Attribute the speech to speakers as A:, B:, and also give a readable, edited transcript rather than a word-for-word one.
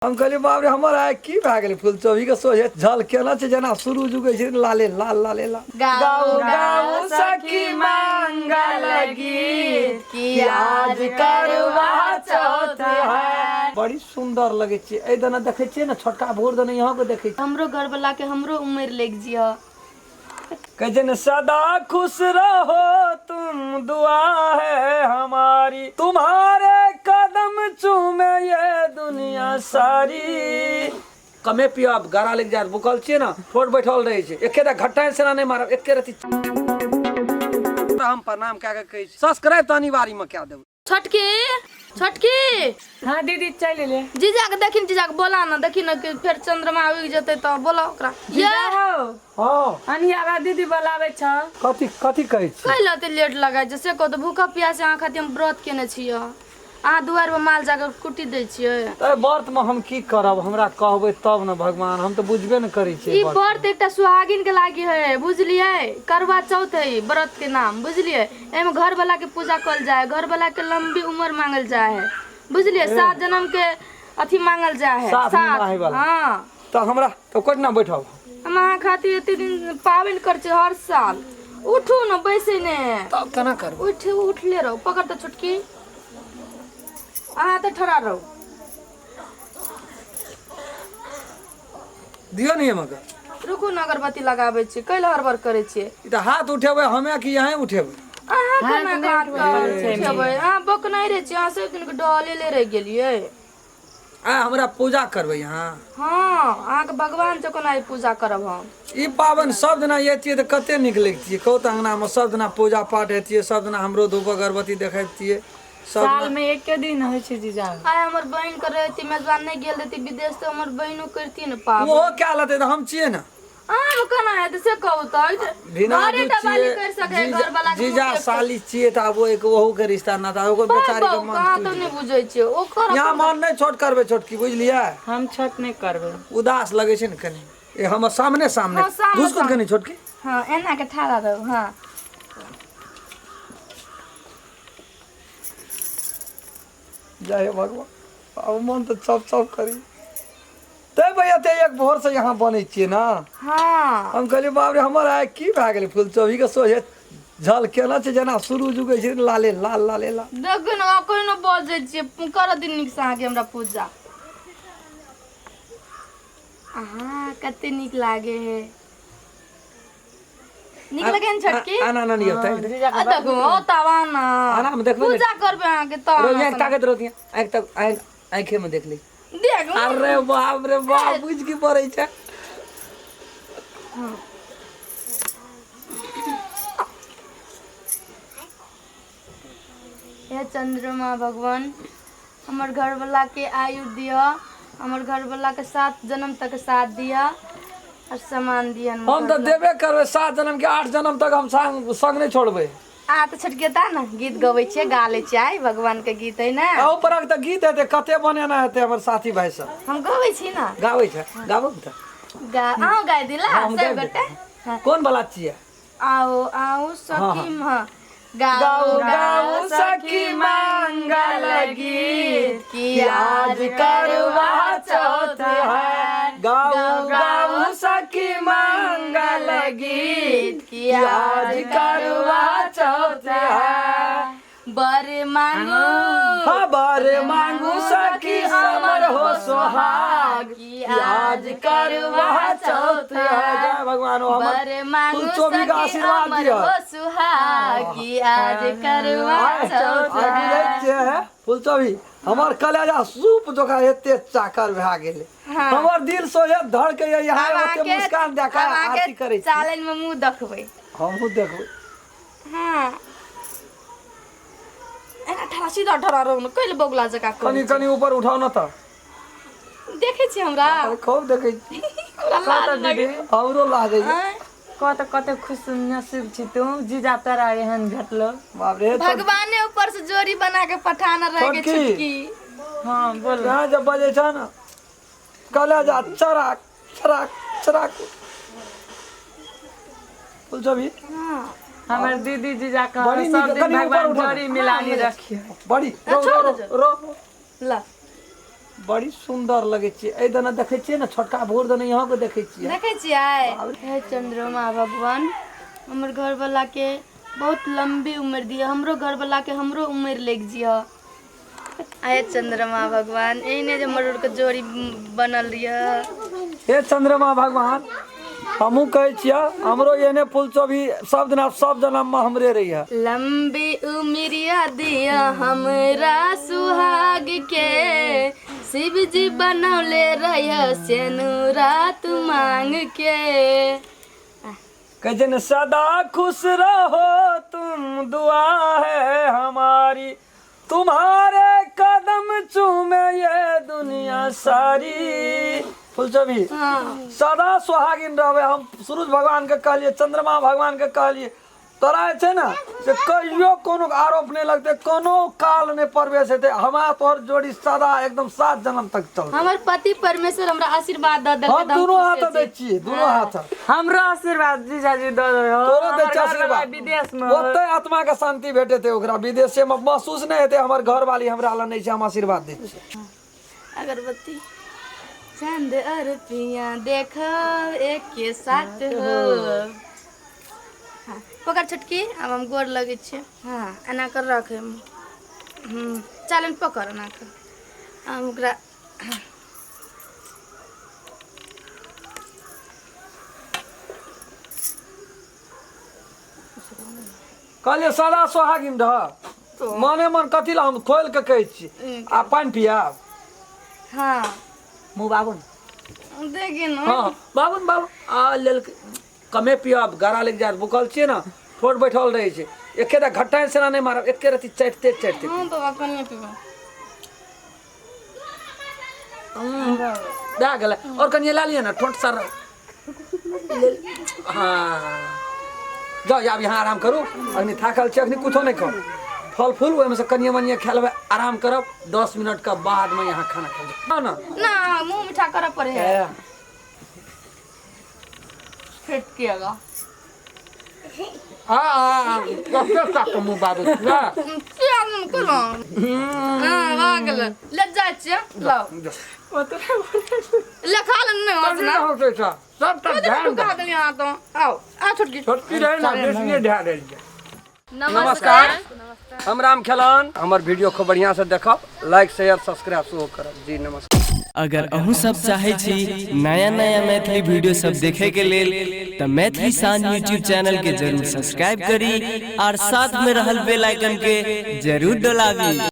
A: हम कहलियै बाप रे हमर आइ की भए गेलै फुलचोभी के सोझे झल केना छै जेना सूरज उगै छै लाले लाल लाले लाल।
B: गाओ गाओ सखी मंगल गीत की आज
A: करवा चौथ है। बड़ी सुंदर लगै छै एहि दने देखै छियै ने छोटका भोर दने यहाँ के देखै छियै।
B: हमरो घरवला के हमरो उम्र लागि जिय।
A: कहै छै ने सदा खुश रहो तुम दुआ है हमारी तुम्हारे कदम चूमे ये दुनिया सारी। कमे पियब गरा लागि जायत भूखल छियै ने ठोर बैठल रहै छै एकेटा घट्टा सेना नहि मारब एके रति हम प्रणाम कए कऽ कहै छी सब्सक्राइब तऽ अनिवार्यमे कए देबै।
B: छोटकी छोटकी।
C: हाँ दीदी चल एले।
B: जीजा के देखिन जीजा के बोला ना देखिन ना कि फेर चंद्रमा उगि जेतै तऽ बोला ओकरा।
C: जीजा
B: ये
C: हो।
A: हाँ।
C: अनिया दीदी बोलाबै छ।
A: कथी कथी कहै छी?
B: कैला एते लेट लगाइ छै से कहू तऽ भूखा प्यास अहाँ खातिर हम व्रत केने छियै। अहाँ दुआरि पर माल जाके कुट्टी दै छियै।
A: तऽ व्रत में हम की करब हमरा कहबै तब ने भगवान हम तऽ बुझबे ने करै छियै
B: ई व्रत एकटा सुहागिन के लागी है बुझलियै करवा चौथ है ई व्रत के नाम बुझलियै। एहिमे घर वाला के पूजा कल जाए है घर वाला के लंबी उम्र मांगल जाए है बुझलियै 7 जन्म के अथी मांगल जाए है
A: साथ निभाहे वाला।
B: हाँ।
A: तऽ हमरा तऽ कोना बैठब?
B: हम अहाँ खातिर एते दिन पाबनि करै छी हर साल। उठू ने बैसे ने।
A: तब केना करबै?
B: उठ उठले रहू पकड़ तऽ छोटकी अहाँ तऽ ठड़ा रहू।
A: दियौ ने एहिमे के।
B: रुकू ने अगरबत्ती लगाबै छी कैला हड़बड़ करै छियै?
A: ई तऽ हाथ उठेबै हमे कि अहें उठेबै?
B: अहाँ केना हाथ उठेबै? अहाँ बकनाइ रहै छियै अहाँ सब दिन के डहलेले रहि गेलियै।
A: आइ हमरा पूजा करबै अहाँ?
B: हाँ अहाँके भगवान जकाँ आइ पूजा करब हम।
A: ई पाबनि सब दिना अयतियै तऽ कते नीक लगतियै। कहू तऽ अङ्गनामे सब दिना पूजा पाठ हेतियै सब दिना हमरो धूप अगरबत्ती देखैतियै। सब
C: साल में एके दिन होइ छै जीजा।
B: आइ हमर बहिन के रहती मेजबान नहि गेल रहती विदेश तऽ हमर बहिनो करती ने पाबनि।
A: ओहो कए लेतै तऽ हम छियै ने।
B: अहाँ केना हेतै से कहू तऽ?
A: बिना
B: घरे टा बाली करि सकै है, घर वाला के
A: जीजा
B: मुँह
A: साली छियै तऽ आब एक ओहू के रिश्ता नाता ओकर बेचारी के मन
B: अहाँ तऽ नहि बुझै छियै ओकर।
A: यहाँ मन नहि छोट करबै छोटकी बुझलियै?
C: हम छोट नहि करबै।
A: उदास लगै छै ने कनि। ए हमर सामने सामने
B: हाँ, सामने
A: घुसकुट कनि छोटकी।
B: हाँ एना के ठाढ़ा रहू। हाँ
A: जय हे भगवान अब मन तऽ चप चप करी तै भैया ते एक भोर से यहाँ बनै छियै ना।
B: हाँ।
A: हम कहलियै बाप रे हमर आइ की भए गेलै फुलचोभी के सोझे झल केना छै जेना सूरज उगै छै लाले लाल लाले लाल।
B: देखियौ ने अहाँ कोना बजै छियै करऽ दिन नीकसँ अहाँके हमरा पूजा। अहाँ कते नीक लागे है। नीक लगे ने छोटकी?
A: आना आना नियर तक।
B: आ देखो ओ तब आना।
A: आना हम देखबै ने।
B: पूजा करबै अहाँके तब
A: रोज
B: आना।
A: आँखि ताकैत रहतियै आँखि तक आँखि आँखे में देख ली।
B: देख।
A: अरे बाप रे बाप बुझ की पड़ै छै।
B: हे चंद्रमा भगवान हमर घरवला के आयु दिअ हमर घरवला के 7 जन्म तक साथ दिअ और सामान दिअ।
A: हम तऽ देबे करबै 7 जन्म के 8 जन्म तक हम संग संग नहि छोड़बै।
B: आ तऽ छोटकेता ने गीत गबै छियै गा लै छियै आइ भगवान के गीत है ने।
A: अहू परक तऽ गीत हेतै कते बनेना हेतै हमर साथी भाई सब।
B: हम गबै छी ने।
A: गाबै छै गाबू ने तऽ।
B: गा अहूँ गाय दिला
A: हम
B: सब
A: गाबि
B: गोटे।
A: देब। कोन वाला छियै?
B: आओ आओ सखी हाँ
A: गाओ गाओ सखी मंगल गीत की आज करवा चौथ है। गाओ गाओ सखी मंगल गीत की आज करवा चौथ है।
B: बर मांगू
A: हाँ बर मांगू सखी अमर हो सुहाग की आज करवा चौथ है। जय भगवान हो हमर
B: बर मांगू
A: फुलचोभी के
B: सखी
A: आशीर्वाद
B: अमर
A: दिअ।
B: हो सुहाग की आज करवा चौथ है।
A: फुलचोभी हमर कलेजा सूप जोका एते चाकर भए गेलै।
B: हाँ।
A: हमर दिल सोझे धड़के यहाँ
B: आब
A: ओते
B: अहाँके-
A: मुस्कान दए कऽ
B: आब अहाँके
A: आरती करै छी।
B: चालनि में मुँह देखबै।
A: हमहूँ देखबै।
B: हाँ। एना ठड़ा सीधा ठड़ा रहू ने कैल बगुला जकाँ करै
A: कनि कनि ऊपर उठाउ ने तऽ।
B: देखै छी हमरा?
A: खूब देखै छी।
B: हमरा लाज
C: दीदी।
A: हमरो लागैए।
B: आँय?
C: कत कते खुश नसीब छी तू जीजा तोरा एहन भेटलो।
A: बाप रे
B: भगवाने ऊपर से जोड़ी बना के पठाना रह के
A: छोटकी।
B: छुटकी।
C: हाँ बोल।
A: यहाँ जब बजै छ ने कलेजा चराक चराक चराक। फुलचोभी।
B: हाँ।
C: हमर दीदी जीजा के
A: बड़ी नीक,
C: सब दिन
A: कनि ऊपर
C: भगवान
A: उठा।
C: जोड़ी मिलानी रखिए।
A: बड़ी रो रो रो रो।
B: ल।
A: बड़ी सुंदर लगै छियै। एहि दने देखै छियै ने छोटका भोर दने यहाँ के देखै छियै।
B: देखै छियै? हे चंद्रमा भगवान, हमर घरवाला के बहुत लंबी उम्र दिअ, हमरो घरवाला के हमरो उम्र लागि जिय। आए चंद्रमा भगवान, एहने जे हमर के जोड़ी बनल रहिय।
A: हे चंद्रमा भगवान, हमहूँ कहै छियै हमरो एहने फूल चोभी सब दिना सब जन्म में हमरे रहिय।
B: लंबी उम्रिया दिया हमरा सुहाग के, शिव जी बनौले रहिय सेनुरा तू मांग के।
A: कहै छै ने सदा खुश रहो तुम दुआ है हमारी, तुम्हारे कदम चूमे ये दुनिया सारी। फुलचोभी सदा सुहागिन रहबै। हम सूरज भगवान के कहलिए, चंद्रमा भगवान के कहलिए, तोरा जे छै ने से कहियो कोनो आरोप नहि लगतै, कोनो काल नहि प्रवेश हेतै, हमरा तोहर जोड़ी सदा एकदम 7 जन्म तक चलतै।
B: हमर पति परमेश्वर हमरा आशीर्वाद दऽ देलकै।
A: हम दुनू हाथ दै छियै, दुनू हाथ।
C: हमरो आशीर्वाद जीजाजी दऽ दहो।
A: तोरो दै छियै आशीर्वाद।
C: विदेश में
A: ओतै आत्मा के शांति भेटेतै ओकरा, विदेशे में महसूस नहि हेतै हमर घरवाली हमरा लग नहि छै, हम आशीर्वाद दै छियै।
B: अगरबत्ती चांद और पिया देखो एक के साथ हो। हाँ, पकड़ छोटकी, आब हम गोर लगै छियै। हाँ, एना कर रख। चल पकड़ एना कर। आब ओकरा
A: कहलियै सदा सोहागिन रह, मने मन कथी लए हम खोलि कऽ कहै छी। आ पानि पियाब?
B: हाँ।
A: मुँह बाबू ने।
B: देखी न।
A: हाँ बाबू बाबू आ लेल कमे पियब, गरा लागि जायत। भूखल छियै ने, ठोर बैठल रहै छै। एकेटा घट्टा सेना नहि मारब, एके रति चाटिते चाटिते।
B: हाँ बाबा, कनिए पीबो।
A: दए गेलै, आओर कनिए लए लिअ ने, ठोंठ सर। हाँ जाउ, आब यहाँ आराम करू, अखनी थाकल छी, अखनी कुछो नहि खाउ। फल फूल ओहिमे से कनिए मनिए खा लेबै, आराम करब, 10 मिनट के बाद में यहाँ खाना खाइ जाउ ना।
B: ना मुँह मीठा करऽ पड़े है। फेट के आगा।
A: आ आ कते तक मुँह बाबू ना।
B: किया मुँह केलहुँ? हाँ, भऽ गेलै, ले जाइ छियै, लाउ ले खा ले। नहि होत ना।
D: होतै तऽ सब तक ध्यान
B: खा देलियै अहाँ तऽ। आउ आ छोटकी।
D: छोटकी रहै ने, बेसिए ध्यान देलियै।
A: नमस्कार, हम राम खेलान। हमर वीडियो खूब बढ़िया से देखब, लाइक शेयर सब्सक्राइब सेहो करब जी। नमस्कार।
E: अगर अहूँ सब चाहे छी नया नया मैथिली वीडियो सब देखे के लेल त मैथिली शान यूट्यूब चैनल के जरूर सब्सक्राइब करी और साथ में रहल बेल आइकन के जरूर दबाबी।